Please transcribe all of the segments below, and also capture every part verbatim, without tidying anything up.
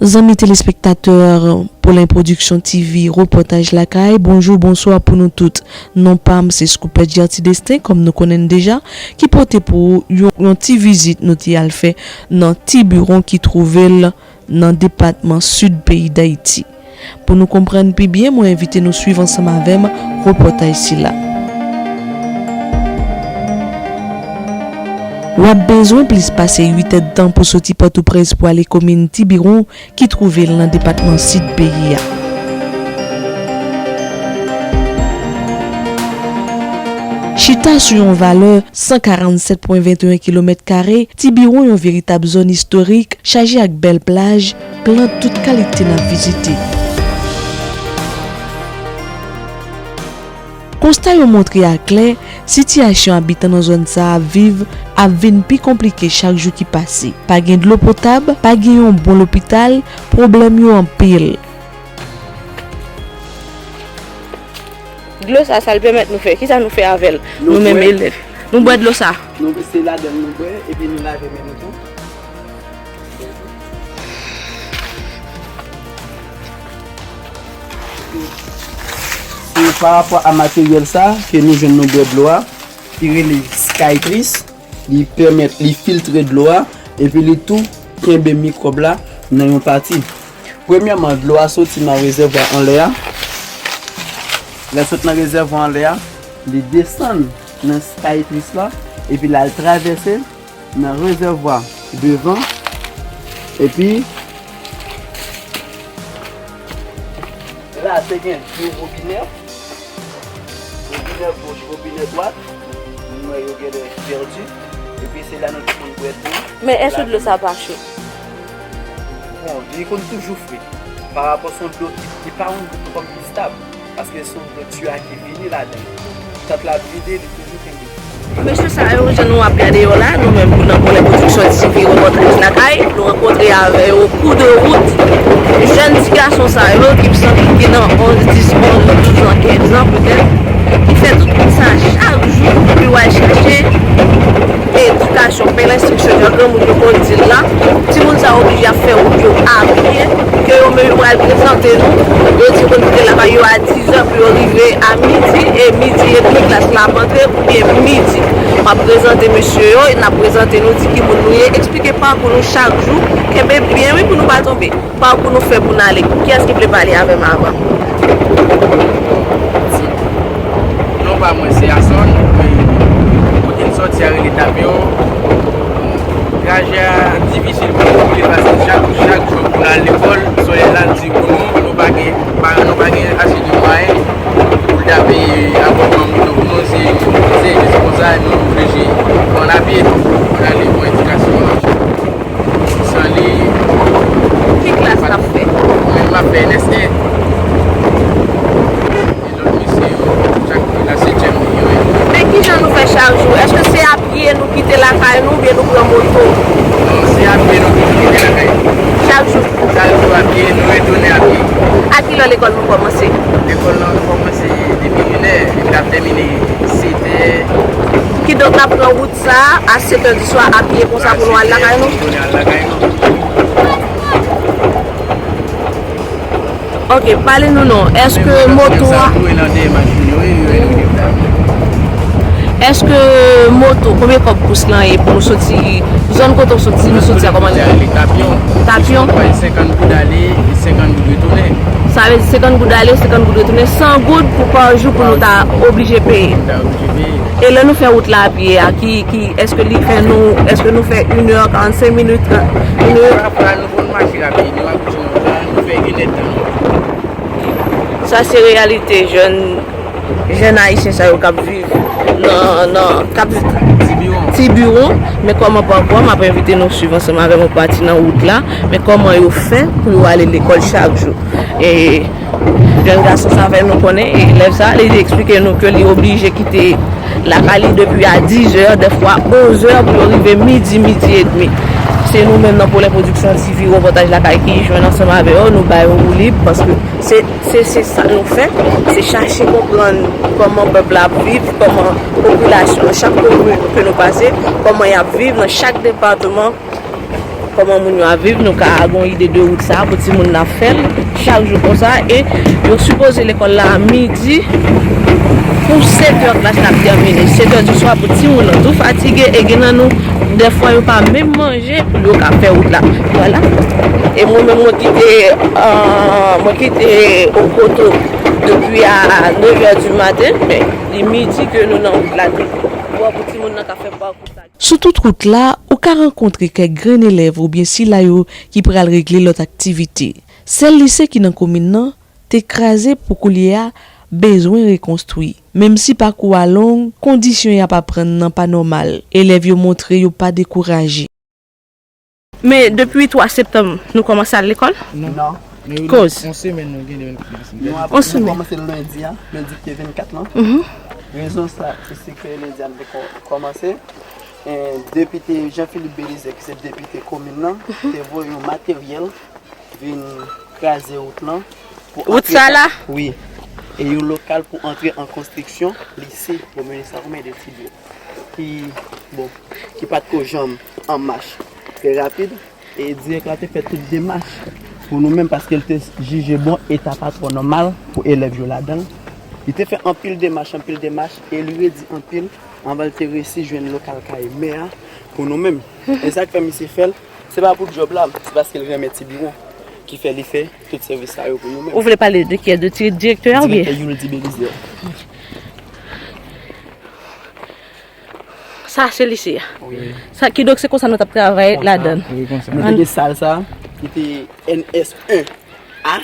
Zanmi telespektatè Polen Pwodiksyon T V, repòtaj lakay, bonjou, bonswa pou nou tout. Non pa m se Scoopert Gerty Destin, kòm nou konnen l deja, ki pote pou ou yon, yon ti vizit nou te al fè nan Tibiwon ki twouve l nan depatman Sid peyi Dayiti. Pou nou konprann pi byen, mwen envite nou swiv ansanm avè m repòtaj sila. W ap bezwen plis pase uit èdtan pou soti Pòtoprens pou ale komin Tibiwon ki twouve l nan depatman Sid peyi a. Chita sou yon valè san karannsèt pwen venteyen kilomèt kare, Tibiwon yon veritab zòn istorik, chaje ak bèl plaj, plant tout kalite n ap vizite. Konsta yo montre aklè, sitiyasyon abitan nan zòn sa a ap viv ap vin pi konplike chak jou ki pase. Pa gen dlo potab, pa gen yon bon lopital, pwoblèm yo anpil. Dlo sa, sa l pèmèt nou fè? Kisa nou fè avè l? Nou menm elèv. Nou bwè dlo sa. Nou se ladan l nou bwè, epi nou lave men nou tou. Se pa rapò a materyèl sa ke nou jwenn nou bwè dlo a, ki rele Skytris. Li pèmèt li filtre dlo a, epi li tou kenbe mikwòb la nan yon pati. Premyèman, dlo a soti nan rezèvwa anlè a. Lè sot nan rezèvwa anlè a, li desann nan Skytris la, epi l al travèse nan rezèvwa devan, epi la, te gen de wobinè. Wobinè goch, wobinè dwat. Moun mwen yo genlè pèdi. Epi se la nou te konn bwè dlo. Men èske dlo sa pa cho? Bon, li konn toujou fre. Pa rapò se yon dlo ki, li pa yon dlo kòm ki stab. Paske se yon dlo tiyo a ki vini ladan l. Tant la ap vide, li toujou kenbe. Mesye sa yo, jan nou ap gade yo la, nou menm nou nan Polen Pwodiksyon T V, repòtaj lakay, nou rankontre avè yo kou de wout. Jèn ti gason sa yo, ki sanble ki nan onz, dis, onz, douz an, kenz an petèt, ki fè tout wout sa chak jou pou yo al chache edikasyon, plen enstriksyon, jan granmoun yo konn di l la. Timoun sa yo oblije ap fè wout yo a pye, ke yo menm yo pral prezante nou. Yo di yo konn kite lakay yo a dizè pou yo rive a midi, e midi edmi klas la ap antre, oubyen midi. M ap prezante mesye yo, n ap prezante nou, di ki moun nou ye, eksplike pakou nou chak jou, kenbe byen wi pou nou pa tonbe. Pakou nou fè pou n ale. Kiyès ki vle pale avè m avan? Non pa mwen se Asson, e kote n sòti a rele Tapyon. Trajè a difisil pou nou boule paske chak, chak jou pou n al lekòl, solèy la di pou nou, nou pa gen, pa, nou pa gen ase de mwayen pou n ta peye abònman moto pou nou, se, se jis konsa nou oblije pran apye pou n ale pran edikasyon an. San li. Ki klas n ap fè? Mwen, m ap fè N S en. E lòt mesye yo, chak moun nan setyèm li yo ye. Men kijan nou fè chak jou? Èske se a pye nou kite lakay nou oubyen nou pran moto? Non, se a pye nou toujou kite lakay nou. Chak jou? Chak jou a pye, nou retounen a pye. A kilè lekòl nou kòmanse? Lekòl lan kòmanse depi enè, epi l ap tèmine setè. Kidonk n ap pran wout sa a, a setè di swa a pye konsa pou nou al lakay nou? Pou nou al lakay nou. Ok, pale nou non. Èske moto a, èske moto, konbyen kòb kous lan ye pou nou soti, zòn kote w soti, nou soti a kòman li ye? Tapyon. Tapyon? Senkant goud ale, senkant goud retounen. Sa vle di senkant goud ale, senkant goud retounen, san goud pou pa jou pou nou ta oblije peye. E lè nou fè wout la a pye a, ki, ki, èske li fè nou, èske nou fè inè, karannsenk minit, inè? Pafwa nou konn mache rapid, nou ap di nou la, nou fè inèdtan. Sa se reyalite jèn, jèn ayisyen sa yo k ap viv nan, nan, k ap viv Tibiwon. Men kòman pakou a, m ap envite nou swiv ansanm avè m yon pati nan wout la, men kòman yo fè pou yo ale lekòl chak jou. E jèn gason sa fè nou konnen, e elèv sa, li eksplike nou ke li oblije kite lakay li depi a dizè, dèfwa onzè, pou yo rive midi, midi edmi. Se nou menm nan Polen Pwodiksyon T V, repòtaj lakay ki jwenn ansanm avè yo, nou ba yo woulib, paske se, se, se sa nou fè, se chache konprann kòman pèp la ap viv, kòman popilasyon nan chak komin ke nou pase, kòman y ap viv nan chak depatman. Kòman moun yo ap viv, nou ka gen yon ide de wout sa pou timoun nan ap fè l chak jou konsa. E yo sipoze lekòl la a midi pou sèt è klas la ap tèmine. Sèt è di swa pou timoun nan tou fatige e gen nan nou, dèfwa yo pa menm manje pou yo ka fè wout la. Vwala. E mwen menm, mwen kite, euh, mwen kite Okoto depi a nèf è di maten, men li midi ke nou nan wout la tou. Bon, pou timoun nan ka fè pakou sa. Sou tout wout la, ou ka rankontre kèk grenn elèv oubyen sila yo ki pral regle lòt aktivite. Sèl lise ki nan komin nan te kraze pou koulye a bezwen rekonstwi. Menm si pakou a long, kondisyon y ap aprann nan pa nòmal. Elèv yo montre yo pa dekouraje. Men depi twa septanm, nou kòmanse al lekòl? Non. Non. Men wi, koz? Yon semèn nou gen demen kòmanse. Nou ap, yon semèn. Nou kòmanse lendi a, lendi ki te vennkat lan. Mhm. Rezon sa, se ke lendi a nou te kò-, kòmanse. E, depite Jean Philippe Belizaire, ki se depite komin nan, mhm, te voye yon materyèl vin kraze wout lan. Pou wout antre sa la? Wi. E yon lokal pou antre an konstriksyon lise. Bon, men sa konbyen de ti blo ki, bon, ki pa t ko janm an mach trè rapid. E dirèk la te fè tout demach pou nou menm, paske l te jije bon, eta pa twò nòmal pou elèv yo ladan l. Li te fè anpil demach, anpil demach, e li redi anpil anvan l te resi jwenn lokal kay mè a pou nou menm. E sa k fè misye fè l, se pa pou djòb la, se paske l renmen Tibiwon ki fè li fè tout sèvis sa yo pou nou menm. Ou vle pale de kiyès? De ti-, direktè a oubyen? Direktè Youldy Belizaire. Sa se lise a. Wi. Sa, kidonk se konsa nou t ap travay ladan l. Wi, konsa. Nou te gen sal sa, ki te N S en A,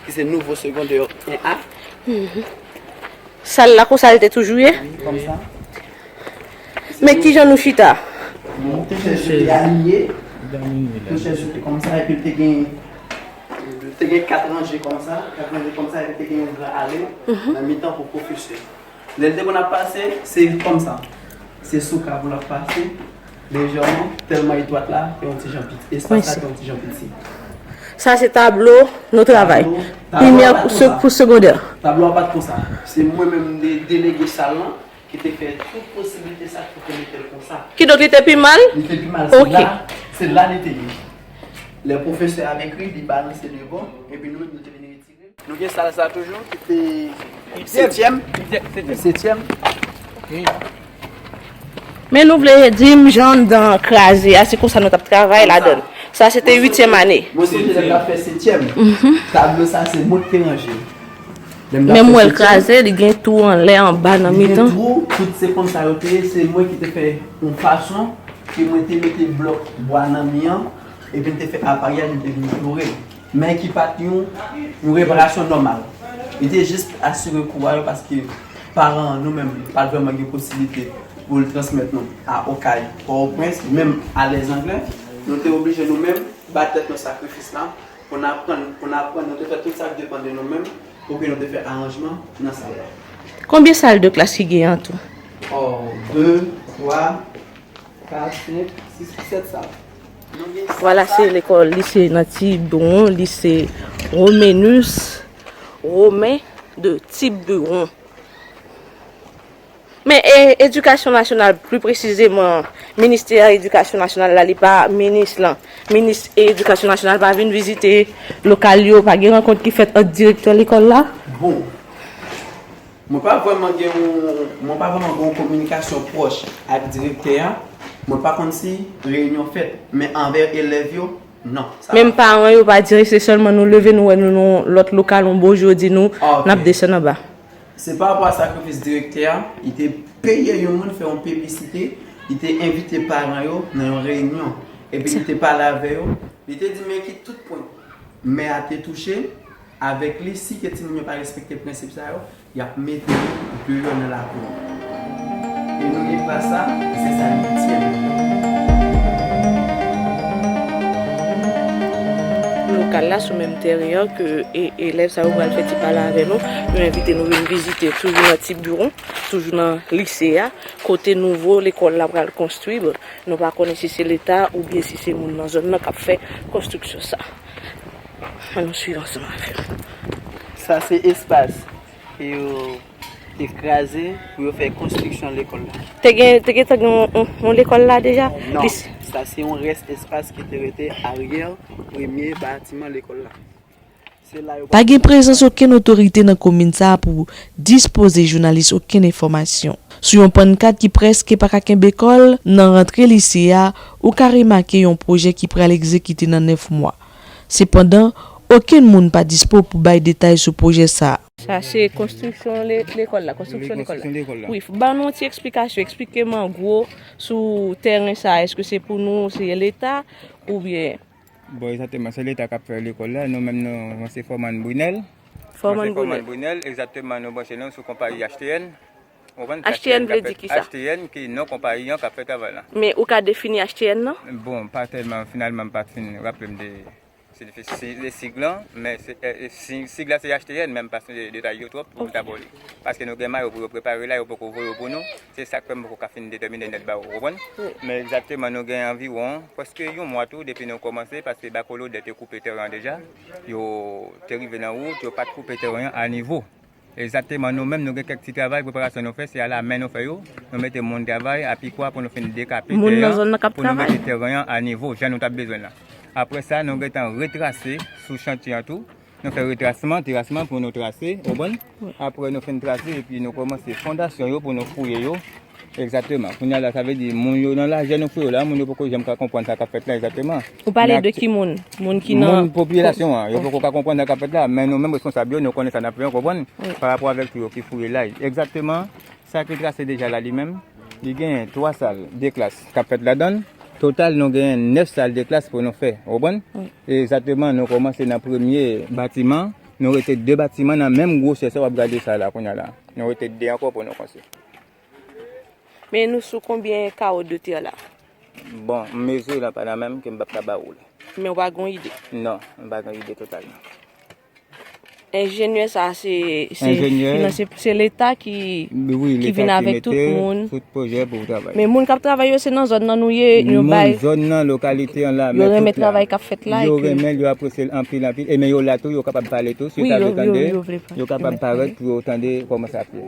ki se nouvo segondè en A. Mhm. Sal la konsa l te toujou ye? Wi, konsa. Men kijan nou chita? Nou te chèche te alinye. Nou chèche te konsa, epi te gen, te gen kat ranje konsa, kat ranje konsa, epi te gen yon gran ale nan mitan pou pwofesè. Lè l te konn ap pase, se konsa. Se sou kab ou l ap pase, lejèman, tèlman etwat la, te yon ti jan piti. Espas la te yon ti jan piti. Sa se tablo nou travay. Tablo, tablo a pa t konsa. Primè pou se-, pou segondè. Tablo a pa t konsa. Se mwen menm de-, delege sal lan ki te fè tout posiblite sa pou te mete l konsa. Kidonk li te pi mal? Li te pi mal. Ok. Se la, se la li te ye. Lè pwofesè a vin ekri, li balanse de bò, epi nou menm nou te vin retire. Nou gen sal sa toujou, ki te setyèm. Setyèm. Men nou vle di m jan anndan kraze a, se konsa nou t ap travay ladan l. Sa se te uityèm ane. Mwen sonje lè m t ap fè setyèm. Mhm. Tablo sa se mwen ki te ranje. Men m wè l kraze, li gen twou anlè, anba, nan mitan. Li gen twou, tout se konsa yo te ye, se mwen ki te fè yon fason ke mwen te mete blòk bwa nan mi an, epi m te fè aparyèj, m te vin flore l. Men ki pa t yon, yon reparasyon nòmal. Li te jis asire kou a yo paske paran an, nou menm, pa t vrèman gen posiblite pou l transmèt nou a Okay, Pòtoprens, menm a Lèzanglè. Nou te oblije nou menm ba tèt nou sakrifis la pou n aprann, pou n aprann, nou te fè tout sa k depann de nou menm pou ke nou te fè aranjman nan sal la. Konbyen sal de klas ki gen an tou? Oh, de, twa, kat, senk, sis, sèt sal. Vwala, se lekòl lise nan Tibiwon, lise Romanus Romain de Tibiwon. Men, e, edikasyon nasyonal, pli presizeman, ministè edikasyon nasyonal la, li pa minis lan. Minis edikasyon nasyonal pa vin vizite lokal yo, pa gen rankont ki fèt ant direktè lekòl la? Bon, Mwen pa vrèman gen yon, mwen pa vrèman gen yon kominikasyon pwòch ak direktè a. Mwen pa konn si reyinyon fèt, men anvè elèv yo, non. Menm paran yo pa di anyen, se sèlman nou leve, nou wè nou nan yon lòt lokal, yon bo jodi nou, n ap desann anba. Se pa rapò a sakrifis direktè a, li te peye yon moun fè yon piblisite, li te envite paran yo nan yon reyinyon, epi li te pale avè yo, li te di men ki tout pwen mè a te touche, avèk li, si ke timoun yo pa respekte prensip sa yo, y ap mete yo deyò nan lakou an. E nou gen klas sa, se sa li itye. Lokal la sou menm teren an ke e, elèv sa yo pral fè ti pale avè nou. Nou envite nou vin vizite toujou nan Tibiwon, toujou nan lise a, kote nouvo lekòl la pral konstwi. Nou pa konnen si se leta oubyen si se moun nan zòn nan k ap fè konstriksyon sa. Ann nou swiv ansanm avè m. Sa se espas ke yo te kraze pou yo fè konstriksyon lekòl la. Te gen, te gentan gen yon, yon, yon lekòl la deja? Non. Li s- Sa se yon rès espas ki te rete aryè premye batiman lekòl la. Se la yo Pa gen prezans okenn otorite nan komin sa a pou dispoze jounalis okenn enfòmasyon. Sou yon pannkat ki prèske pa ka kenbe kò l nan rantre lise a, ou ka remake yon pwojè ki pral egzekite nan nèf mwa. Sepandan, okenn moun pa dispo pou bay detay sou pwojè sa a. Sa se konstriksyon le- lekòl la, konstriksyon lekòl la. Konstriksyon lekòl la. Wi, ban nou yon ti eksplikasyon, eksplike m an gwo sou tèren sa a. Èske se pou nou, se Leta, oubyen Bon, egzakteman, se Leta k ap fè lekòl la. Nou menm, nou, mwen se Fòman Brunel. Fòman Mwen se Fòman Brunel. Brunel, egzakteman, nou branche nou sou konpayi H T N. Ou konprann? H T N vle di kisa? H T N ki non konpayi an k ap fè travay la. Men ou ka defini H T N nan? Bon, pa tèlman, finalman, m pa fin raple m de, se de, se de sig lan, men se, eh, sig, sig la se H T N, men m pa sonje detay yo twòp pou m ta ba w li. Paske nou gen mayo pou yo prepare la, yo poko voye yo pou nou. Se sa k fè m poko ka fin detèmine nèt ba ou, ou konprann? Wi. Men egzakteman, nou gen anviwon prèske yon mwa tou depi nou kòmanse, paske Bakolodè te koupe tèren an deja. Yo te rive nan wout, yo pa t koupe tèren an a nivo. Egzakteman, nou menm, nou gen kèk ti travay preparasyon nou fè, se alamen nou fè yo. Nou mete moun travay, apikwa pou nou fin dekape Moun nan tèren, zòn nan k ap pou nou travay. mete tèren an a nivo, jan nou t ap bezwen la. Apre sa, nou gentan retrase sou chantye an tou. Nou fè retrasman, terasman pou nou trase, ou konprann? Wi. Apre nou fin trase, epi nou kòmanse fondasyon yo pou nou fouye yo. Egzakteman. Kounye a la, sa vle di, moun yo nan lajè nou fouye yo la, moun yo poko janm ka konprann sa k ap fèt la egzakteman. Ou pale Men de akti- ki moun? Moun ki nan Moun popilasyon an, yo poko ka konprann sa k ap fèt la, men nou menm responsab yo, nou konnen sa n ap fè, ou konprann? Wi. Pa rapò avèk tou yo ki fouye la. Egzakteman, sa ki trase deja la li menm, li genyen twa sal de klas k ap fèt ladan l. Total, nou genyen nèf sal de klas pou nou fè, ou konprann? Wi. Egzakteman, nou kòmanse nan premye batiman, nou rete de batiman nan menm gwosè sa w ap gade sa la kounye a la. Nou rete de ankò pou nou konstwi. Men nou sou konbyen kawo de tè la? Bon, mezi lan pa nan men m ke m p ap ka ba ou li. Men w pa gen yon ide? Non, m pa gen ide totalman. Enjenyè sa se, se Enjenyè. finanse, se Leta ki, Wi, ki Leta vin ki avèk tout mete moun. tout pwojè pou travay. Men moun k ap travay yo, se nan zòn nan nou ye, yo Moun bay, zòn nan, lokalite an la, yo men renmen tout la. travay k ap fèt la, Yo e ke renmen l, yo apresye l anpil, anpil. E men yo la tou, yo kapab pale tou, si Wi, yo ta yo, vle yo, tande, yo vle pale. yo kapab Renmen parèt tande. pou yo tande kòman sa ap ye.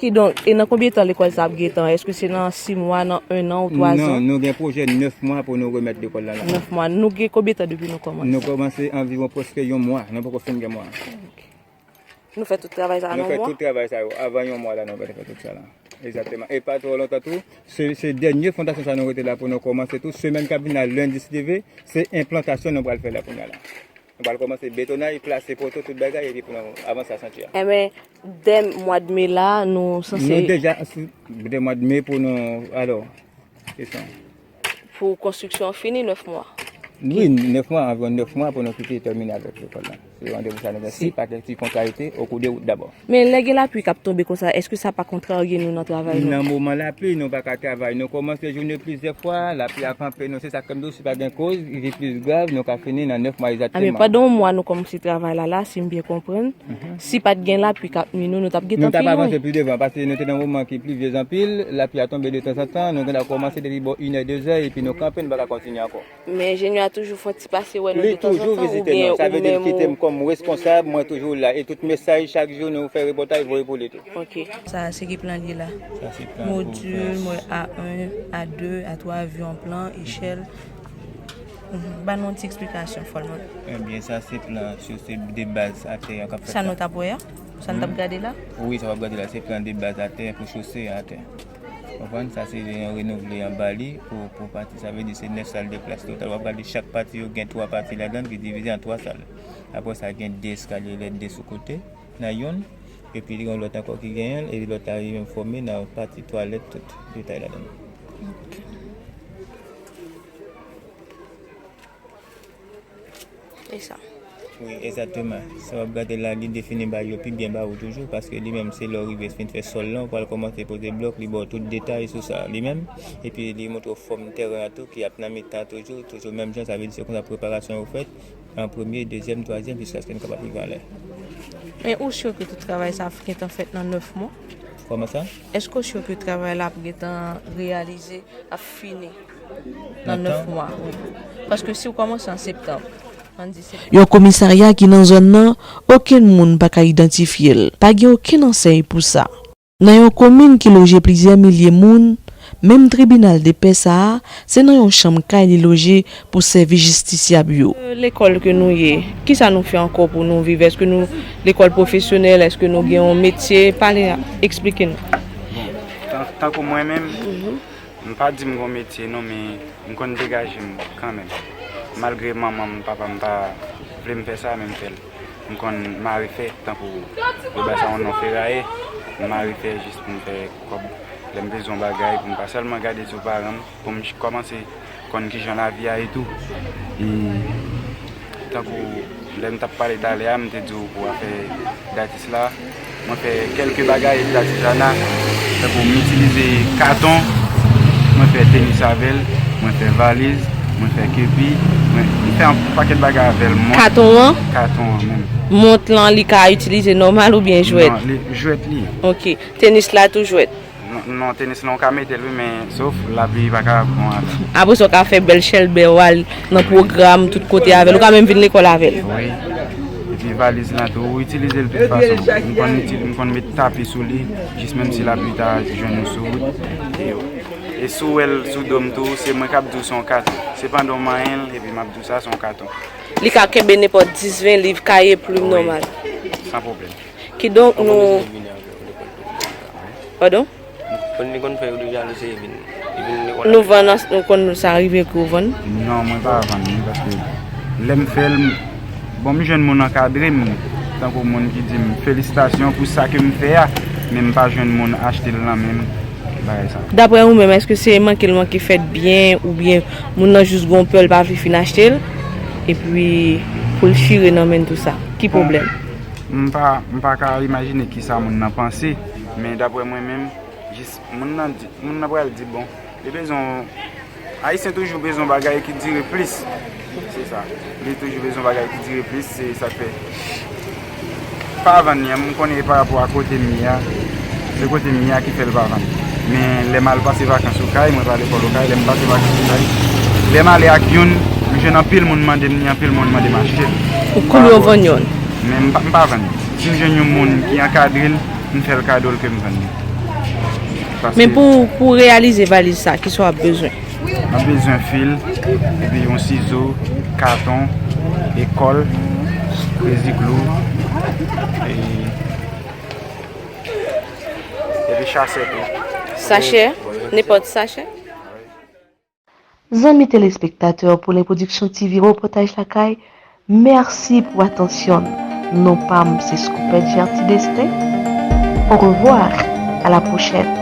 Kidonk, e nan konbyen tan lekòl sa ap gentan? Èske se nan sis mwa, nan en an ou twa Non, zan? nou gen pwojè nèf mwa pou nou remèt lekòl la la. Nèf mwa. Nou gen konbyen tan depi nou kòmanse? Nou kòmanse anviwon prèske yon mwa. Nou poko fin gen mwa. Ok. Nou fè tout travay sa a Nou nan fè yon mwa? tout travay sa yo. Avan yon mwa la, nou fè tout sa la. Egzakteman. E pa twò lontan tou, se, se dènye fondasyon sa nou rete la pou nou kòmanse tou. Semèn k ap vin la, lendi, si Dye vle, se enplantasyon nou pral fè la kounye a la. Nou pral kòmanse betonaj, plase poto, tout bagay, epi pou nou avanse a chantye a. Enben, dè mwa de me la, nou sanse Nou deja, si, dè mwa de me pou nou, alò, se sa. Pou konstriksyon an fini, nèf mwa. Wi, nèf mwa, anviwon nèf mwa pou nou kite tèmine avèk lekòl la. Se randevou sa nou gen. Si pa gen ti kontrarite, au cours de route d'abord. Men lè gen lapli k ap tonbe konsa, èske sa pa kontrarye nou nan travay nou? Nan moman lapli, nou pa ka travay. Nou kòmanse jounen plizyè fwa, lapli a kanpe nou. Se sa k fè m di w, si pa gen koz, li plis grav, nou ka fini nan nèf mwa A, men egzakteman. pandan yon mwa nou kòmanse travay la, la, si m byen konprann, Mhm. si pa t gen lapli k ap nwi nou, nou t ap Nou gentan t ap fini, avanse wi. pli devan, paske nou te nan moman ki plivyez anpil, lapli a tonbe de tanzantan, nou gentan kòmanse depi bò inè, dezè, epi nou kanpe, nou pa ka kontinye ankò. Men enjenyè a toujou fè yon ti pase wè nou Li de toujou tanzantan, vizite oubyen nou. Sa ou vle di l menm kite ou m kòm responsab, mwen toujou la. E tout mesaj, chak jou, nou fè repòtaj, voye pou li tou. Ok. Sa a se ki plan li ye la? Sa se plan pou Modil, klas. mwen, A en, A de, A twa, vyon plan, echèl. Mhm. Ban nou yon ti eksplikasyon, Fòlman. Ebyen, sa se plan chose de baz atè an k ap fèt Sa la. nou t ap wè a? Sa n t ap Hmm. gade la? Wi, sa w ap gade la, se plan de baz atè pou chose atè. Konprann? Sa se yon renouvle anba li pou, pou pati. Sa vle di se nèf sal de klas total. W ap gade chak pati yo gen twa pati ladan l ki divize an twa sal. Apre sa, gen de eskalye lè de sou kote, nan youn. Epi li gen yon lòt ankò ki genyen l, epi lòt la li menm fòme nan pati twalèt tout detay ladan l. Ok. E sa? Wi, egzakteman. Sa w ap gade la, li defini bagay yo pi byen ba ou toujou, paske li menm, se lè w rive fin fè sòl lan, ou pral kòmanse poze blòk, li ba w tout detay sou sa li menm. Epi li montre w fòm tèren an tou, ki ap nan mitan toujou, toujou menm jan, sa vle di se konsa preparasyon yo fèt, an premye, dezyèm, twazyèm, jiskaske nou kapab rive anlè. Men ou si ke tout travay sa ap gentan fèt nan nèf mwa? Kòman sa? Èske ou si ke travay la ap gentan reyalize, ap fini? Nan Nan nèf tan? mwa, wi. Paske si w kòmanse an septanm, ann di septanm. Yon komisarya ki nan zòn nan, okenn moun pa ka idantifye l. Pa gen okenn ansèy pou sa. Nan yon komin ki loje plizyè milye moun, Menm tribinal de pè sa a, se nan yon chanm kay li loje pou sèvi jistisyab yo. Lekòl ke nou ye, kisa nou fè ankò pou nou viv? Èske nou lekòl pwofesyonèl? Èske nou gen yon metye? Pale, eksplike nou. Bon, tan- tankou mwen menm, m pa di m gon metye non, men m konn degaje m kanmenm. Malgre manman m, papa m pa vle m fè sa, men m fè l. M konn mare fè, tankou yo ba sa yon non feraye, m mare fè jis pou m fè kòb. Lè m bezwen yon bagay, pou m pa sèlman gade sou paran m, pou m kòmanse konn kijan lavi a ye tou. E tankou lè m t ap pale talè a, m te di w pou afè datis la, mwen fè kèlke bagay etazana, tankou m itilize katon, mwen fè tenis avè l, mwen fè valiz, mwen fè kepi, mwen, m fè yon pakèt bagay avè l. Mont, katon an? Katon an menm. Mont lan, li ka itilize nòmal oubyen jwèt? Non, li, jwèt li ye. Ok. Tenis la tou jwèt? Non, non, tenis lan ou ka mete l wi, men sof lapli pa ka bon avè l. Apre sa, ou ka fè bèl chèlbè, w al nan pwogram tout kote avè l. Ou ka menm vin lekòl avè l. Wi. Epi valiz lan tou, ou itilize l tout fason. M konn itilize, m konn met tapi sou li, jis menm si lapli ta jwenn ou sou wout. E, e si w wè l sou do m tou, se mwen k ap di w se yon katon. Se pandan w manyen l, epi m ap di w sa se yon katon. Li ka kenbe nenpòt dis, ven liv, kaye, plim nòmal. San pwoblèm. Kidonk, nou. Padon? Konn li konn fè yo deja li se vin. Li vin li konn. Nou vann, nou konn sa rive ke w vann? Non, mwen pa vann li, paske lè m fè l, bon, m jwenn moun ankadre m, tankou moun ki di m felisitasyon pou sa ke m fè a, men m pa jwenn moun achte l nan men m, bagay sa. Daprè ou menm, èske se manke l manke fèt byen, oubyen moun nan jis gon pè, l pa vle fin achte l, epi pou l chire nan men l tou sa? Ki pwoblèm? M pa, m pa ka imajine kisa moun nan panse, men daprè mwen menm, jis moun nan di, moun nan pral di, bon, li bezwen, Ayisyen toujou bezwen bagay ki dire plis. Se sa. Li toujou bezwen bagay ki dire plis, se sa k fè. Pa vann li an, m konnen e pa rapò a kote m ye a. Se kote m ye a ki fè l pa vann. Men lè m al pase vakans ou kay, mwen pa lekòl ou kay, lè m pase vakans ou kay, lè m ale ak youn, m jwenn anpil moun mande m li, anpil moun mande m achte l. Ou kounye w vann youn? Men m pa, m pa vann li. Si m jwenn yon moun ki ankadre l, m fè l kado l ke m vann li. Paske. Men pou, pou reyalize valiz sa, kisa w ap bezwen? M ap bezwen fil, epi yon sizo, katon, e kòl, krezi klou, e, epi chasè tou. Sachè? Nenpòt sachè? Zanmi telespektatè Poulen Production T V Repòtaj Lakay, mèsi pou atansyon n. Non pa m se Scoopette Gerty Destin. Au revoir, à la prochaine.